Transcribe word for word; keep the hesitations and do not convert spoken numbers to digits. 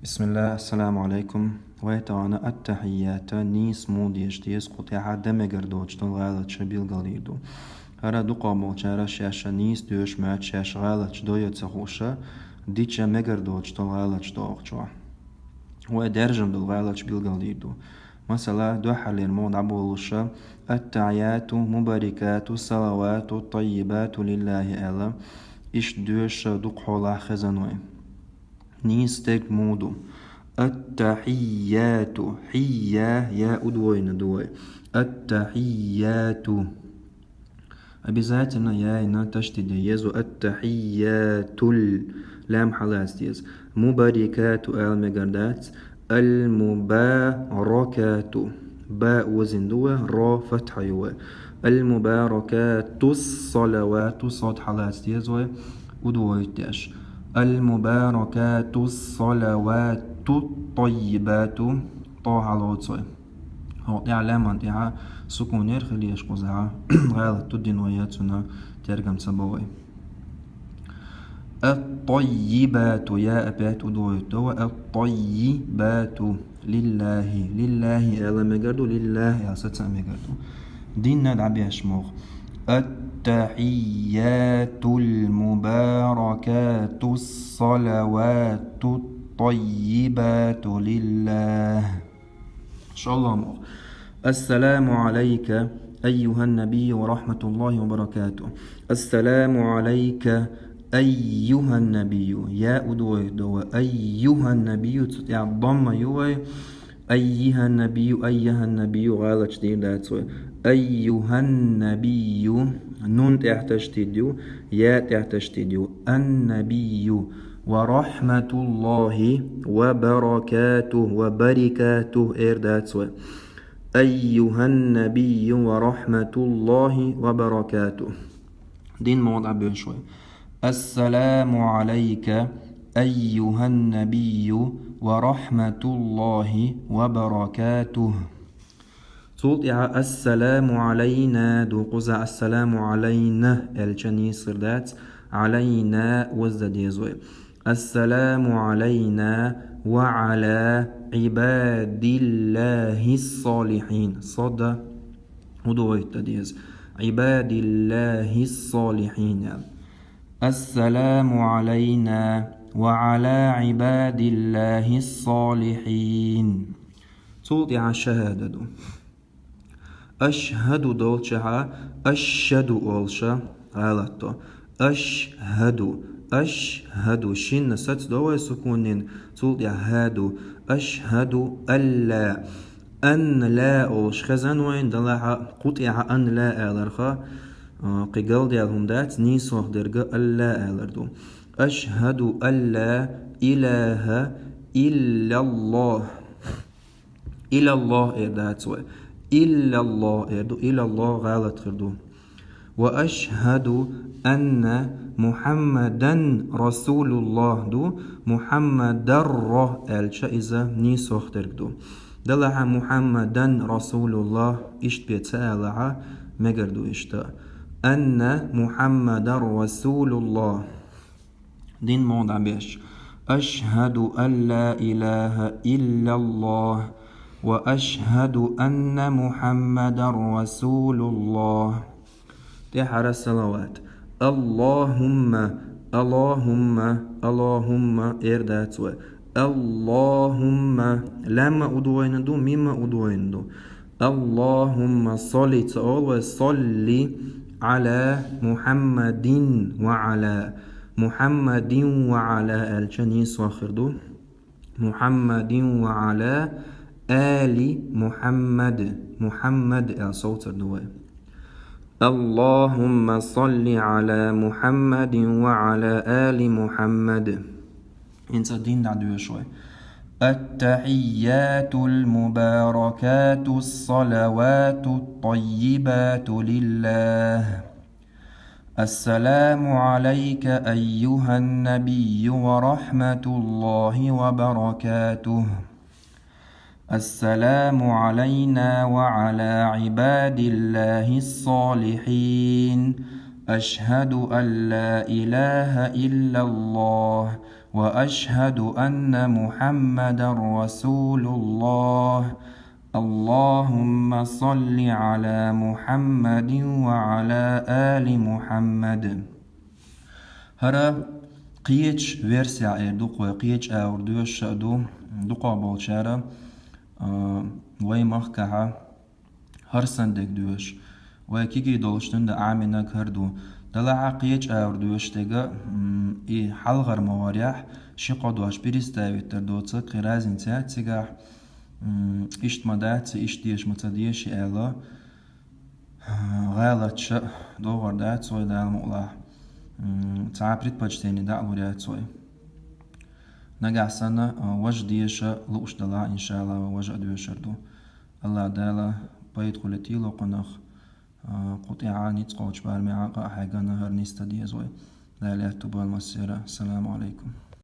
Бисмиллах, ассаламу алейкум. Вай тахана ат-тахийята нийса муха деша деза, кху тӀехьа дан мегар доцуш долу гӀалаташ билгалдийр ду. ХӀара дукхахболчара шаьш нийса доьшуш моьтту, шаьш гӀалаташ дойо ца хууш, дича мегар доцуш долу гӀалаташ дохучохь. Вай даьржина долу гӀалаташ билгалдийр ду. Масала, дуьххьарлера муха дӀаболуш, ат-тахийяту, мубарикату, салавату, таййибату лиллахи аьлла, иштта доьшуш дукха хьолахь хезна вай. Нийса дерг муха ду? Ат-тахийяту. Хьийя, я удвоенный ду вай. Ат-тахийяту. Обязательно яйна ташдид де еза. Ат-тахийятул. Лам хьалаца деза. Мубарикату ала мегар дац. Ал-мубаракату. Ба озийна ду вай, ро фатхьа ю вай. Ал-мубаракатус салавату, сод хьалаца деза вай, удвоить деш. Ал-мубаракатус-салавату-т-таййибату, то хьалоцу вай. ХӀокху тӀехь лаьман тӀехьа сукун яр хила еш кхузахь, гӀалат ду дина вай, я цунна тергам ца бо вай. Ат-таййибату, я опять удвоить до вай, ат-таййибату, лиллахи. Лиллахи ала мегар ду, лиллахи ала саца мегар ду. Динна дӀабеш муха. Ат-тахийятул мубаракатус салавату таййибату лиллах. ШолгӀа муха. Ассаламу алайка, айюхан набийю ва рахматуллахи ва баракатух. Ассаламу алайка, айюхан набийю. Я удвоить до вай. Айюхан набийю, цу тӀехь дамма ю вай. Аййихан набийю, айяхан набийю, гӀалаташ дийр дац вай. Айюхан набийю, нун тӀехь ташдид ю, я тӀехь ташдид ю. Ан-набийю. Ва рахматуллахи ва баракатух, ва барикатух эр дац вай. Айюхан набийю ва рахматуллахи ва баракатух. Дин муха дӀабеш вай. Ассаламу алайка, айюхан набийю ва рахматуллахи ва баракатух. Цул тӀехьа ассаламу алайна ду, кхуза ассаламу алайна аьлча нийса хир дац, алайна оза дан деза вай. Ассаламу алайна ва ала ибадиллахи салихин. Сод удвоить дан деза. Ибадиллахи салихин аьлла. Ассаламу алайна ва ала ибадиллахи салихин. Цул тӀехьа шахӀада ду. Ашхаду долчахьа, ашшаду олуш гӀалат до. Ашхаду, ашхаду. Шинна саца до вай сукуннин, цул тӀехьа хӀа ду. Ашхаду алла. Ан ла олуш хезна вайна, делахь а кху тӀехьа ан ла аларх, а, кхин галдаьлла хӀума дац, нийсох дерг алла алар ду. Ашхаду алла илаха иллаллах. Илаллах эр дац вай. Иллаллах эр ду, илаллах гӀалат хир ду. Ва ашхаду анна Мухаммадан расулуллах ду, Мухаммадарра аьлча иза нийсох дерг ду. Делахь а Мухаммадан расулуллах иштта бен ца алахь а мегар ду иштта. Анна Мухаммадан расулуллах. Дин муха дӀабеш. Ашхаду ан ла илаха иллаллах ва ашхаду анна Мухаммадан расулуллах. ТӀехьара салават. Аллахумма, Аллахумма, Аллахумма эр дац вай. Аллахумма. Лам удвоенный ду, мим удвоенный ду. Аллахумма салли ца олу вай, салли ала Мухаммадин ва ала. Мухаммадин ва ала аьлча нийсох хир ду. Мухаммадин ва ала али Мухаммад. Мухаммад аьлла совцар ду вай. Аллахумма салли ала Мухаммадин ва ала али Мухаммад. ХӀинца дин дӀадоьшу вай. التحيات المباركات الصلوات الطيبات لله. السلام عليك أيها النبي ورحمة الله وبركاته. السلام علينا وعلى عباد الله الصالحين. أشهد أن لا إله إلا الله وأشهد أن محمدا رسول الله. اللهم صل على محمد وعلى آل محمد. ХӀара кхечу версия эр ду, кхой кхечу агӀор доьшуш а ду, дукхах болчара, а, вай махкахьа хӀара санна дерг доьшу. Вай кегий долуш дуьнда Ӏамийнарг хӀара ду. Делахь а кхечу агӀор доьшуш дерг, м, и хьалхара ма варехь, ши-кхо дош переставить дар доцург кхин разница яц цигахь, м, иштта ма дац, иштта деша ма ца деза аьлла, гӀалаташ а догӀур дац вай, Дала мукъалахь, м, цхьа а предпочтение дӀа а лур яц вай. Нагахь санна, а, важа деша лууш далахь, иншалла, вай важа а доьшур ду. АллахӀ Дала пайда хуьлийла кхунах, а, кху тӀехьа ницкъ кхочу барамехь а къа а хьегна хӀара нисдан деза вай. Дала аьтто бойла массеран. Ассаламу Ӏалайкум.